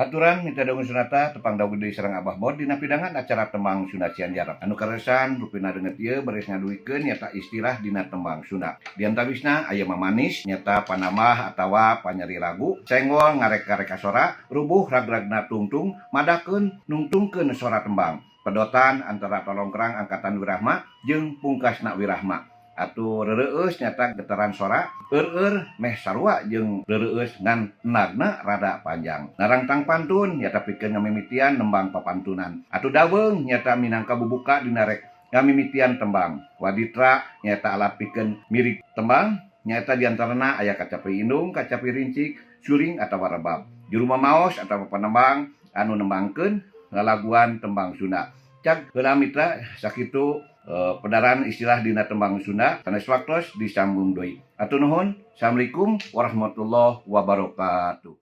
Aturan mitra Dongeng Sunata, tepang dawuh deui sareng Abah Mod dina pidangan acara Tembang Sunda Cianjar. Anu kaleresan rupina deungeut ieu baris ngadugikeun nyata istilah dina tembang Sunda. Di antawisna aya mamanis nyata panambah atawa panyeri lagu, senggol ngarek-kareka sora, rubuh ragragna tungtung, madakeun nungtungkeun sora tembang. Pedotan antara tolongkrang angkatan wirahma jeung pungkasna wirahma. Atuh reureueus nyata getaran sora, eur-eur meh sarua jeung reureueus ngan endagna rada panjang. Narangtang pantun nyata pikeun ngamimitian nembang papantunan. Atuh daweung nyata minangka bubuka dina rek ngamimitian tembang. Waditra nyata alat pikeun mirik tembang, nyata diantarana aya kacapi indung, kacapi rincik, suling atawa rebab. Juru mamaos atawa panembang anu nembangkeun lalaguan tembang Sunda. Cag heula mitra, sakitu pedaran istilah dina tembang Sunda, sanes waktos disambung deui. Hatur nuhun. Assalamualaikum warahmatullahi wabarakatuh.